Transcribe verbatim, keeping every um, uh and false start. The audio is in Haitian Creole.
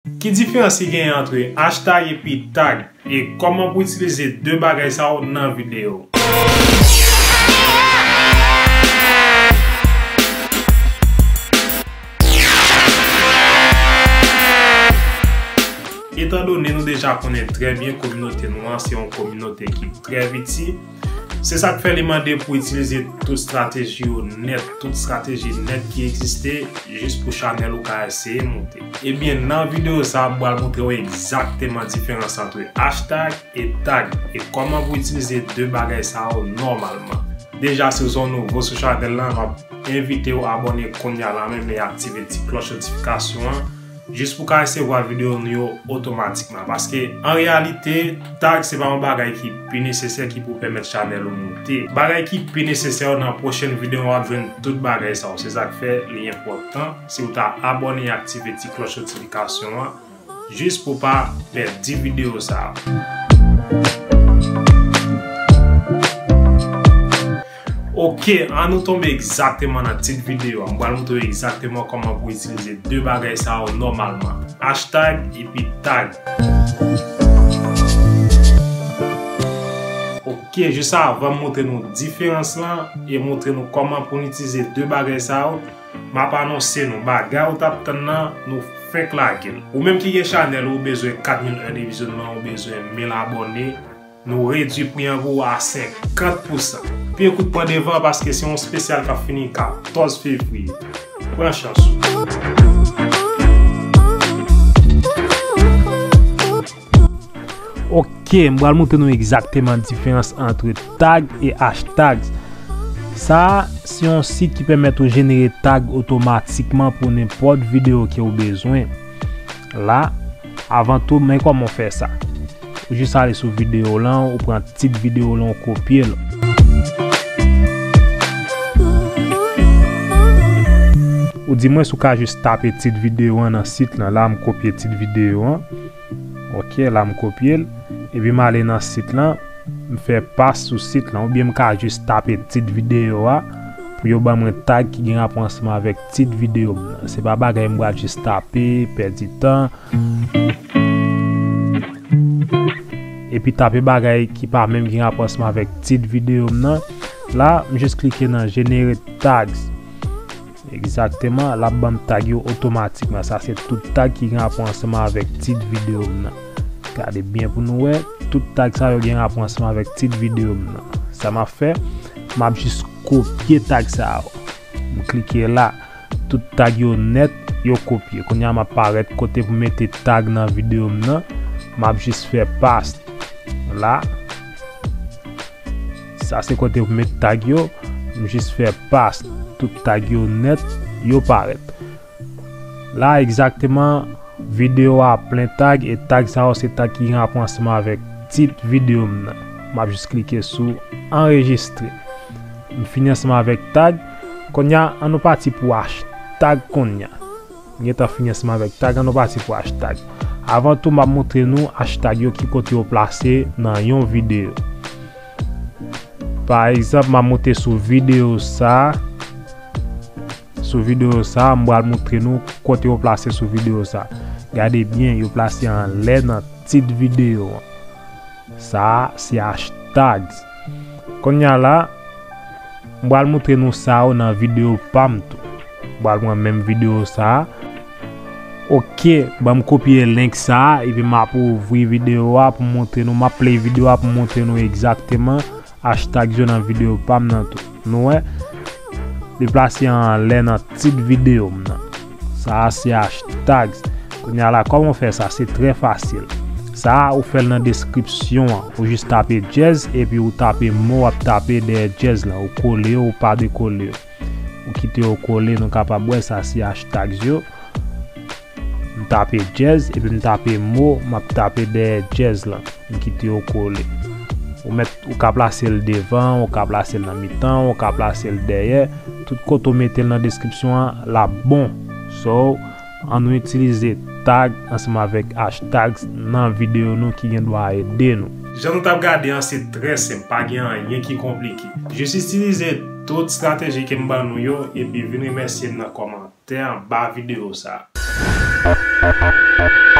Ki diferans ki genyen ant hashtag epi tag? E kòman pou itilize de bagay sa yo nan videyo? Etandone nou deja konnen trè byen kominote nou an se yon kominote ki trè piti, se sa k fè li mande pou itilize tout estrateji yo nèt, tout estrateji nèt ki egziste, jis pou chanèl ou ka eseye monte. Ebyen, nan videyo sa a, m pral montre w egzakteman diferans ant hashtag e tag, e kòman pou itilize de bagay sa yo nòmalman. Deja, si w se yon nouvo sou chanèl lan, m ap envite w abòne kounye a la menm e aktive ti klòch notifikasyon an, jis pou w ka resevwa videyo nou yo otomatikman. Paske, an reyalite, tag se pa yon bagay ki pi nesesè ki pou pèmèt chanèl ou monte. Bagay ki pi nesesè yo nan pwochèn videyo, w ap jwenn tout bagay sa yo. Se sa k fè li enpòtan, si w ta abòne e aktive ti klòch notifikasyon an, jis pou w pa pèdi videyo sa a. Ok, an nou tonbe egzakteman nan tit videyo a. M pral montre w egzakteman kòman pou itilize de bagay sa yo nòmalman. Hashtag epi tag. Ok, jis avan m montre nou diferans lan e montre nou kòman pou n itilize de bagay sa yo, m ap anonse nou, bagay ou t ap tann nan, nou fenk lage l. Ou menm ki gen chanèl ou bezwen kat mil è de vizyonman, ou bezwen mil abòne, nou redwi pri an pou ou a senkant pousan. Pye kout pran devan paske se yon espesyal k ap fini katòz fevriye. Pran chans ou. Ok, m pral montre nou egzakteman diferans ant tag e hashtags. Sa a, se yon sit ki pèmèt ou jenere tag otomatikman pou nenpòt videyo ke w bezwen. La, avan tou, men kòman w fè sa. Ou jis ale sou videyo w lan, ou pran tit videyo w lan, ou kopye l. Ou di mwen si w ka jis tape tit videyo an nan sit lan. La, m kopye tit videyo an. Ok, la m kopye l. Epi m ale nan sit lan, m fè pas sou sit lan. Oubyen m ka jis tape tit videyo a pou yo ban mwen tag ki gen rapò ansanm avèk tit videyo m nan. Se pa bagay m pral jis tape, pèdi tan. Epi tape bagay ki pa menm gen rapò ansanm avèk tit videyo m nan. La, m jis klike nan Generate Tags. Egzakteman, l ap ban m tag yo otomatikman. Sa se tout tag ki gen rapò ansanm avèk tit videyo m nan. Gade byen pou nou wè, tout tag sa yo gen rapò ansanm avèk tit videyo m nan. Sa m ap fè, m ap jis kopye tag sa yo. M klike la, tout tag yo nèt, yo kopye. Kounye a m ap parèt kote pou mete tag nan videyo m nan. M ap jis fè pas la. Sa se kote pou met tag yo. M jis fè pas, tout tag yo nèt, yo parèt. La egzakteman, videyo a plen tag, e tag sa yo se tag ki gen rapò ansanm avèk tit videyo m nan. M ap jis klike sou anrejistre. M fini ansanm avèk tag. Kounye a, an nou pati pou hashtag kounye a. M gentan fini ansanm avèk tag, an nou pati pou hashtag. Avan tou, m ap montre nou hashtag yo ki kote yo plase nan yon videyo. Pa egzanp, m ap monte sou videyo sa. Sou videyo sa, m pral montre nou kote yo plase sou videyo sa. Gade byen, yo plase anlè nan tit videyo an. Sa a se hashtags. Kounye a la, m pral montre nou sa yo nan videyo pa m tou. M pral pran menm videyo sa a. Ok, ban m kopye link sa a, epi m ap ouvri videyo a pou m montre nou, m ap play videyo a pou m montre nou egzakteman hashtag yo nan videyo pa m nan tou. Nou wè, li plase anlè nan tit videyo m nan. Sa a se hashtags. Kounye a la, kòman w fè sa? Se trè fasil. Sa a, ou fè l nan deskripsyon an. Ou jis tape djèz, epi ou tape mo w ap tape dèyè djèz lan. Ou kole yo, ou pa dekole yo. Ou kite yo kole, nou kapab wè sa se hashtags yo. M tape djèz, epi m tape mo m ap tape dèyè djèz lan. M kite yo kole. Ou mèt, ou ka plase l devan, ou ka plase l nan mitan, ou ka plase l dèyè. Tout kote w mete l nan deskripsyon an, l ap bon. So, an nou itilize tag ansanm avèk hashtags nan videyo nou ki gen dwa ede nou. Jan nou t ap gade an, se trè senp, pa gen anyen ki konplike. Jis itilize tout estrateji ke m ban nou yo, epi vin remèsye m nan kòmantè anba videyo sa a.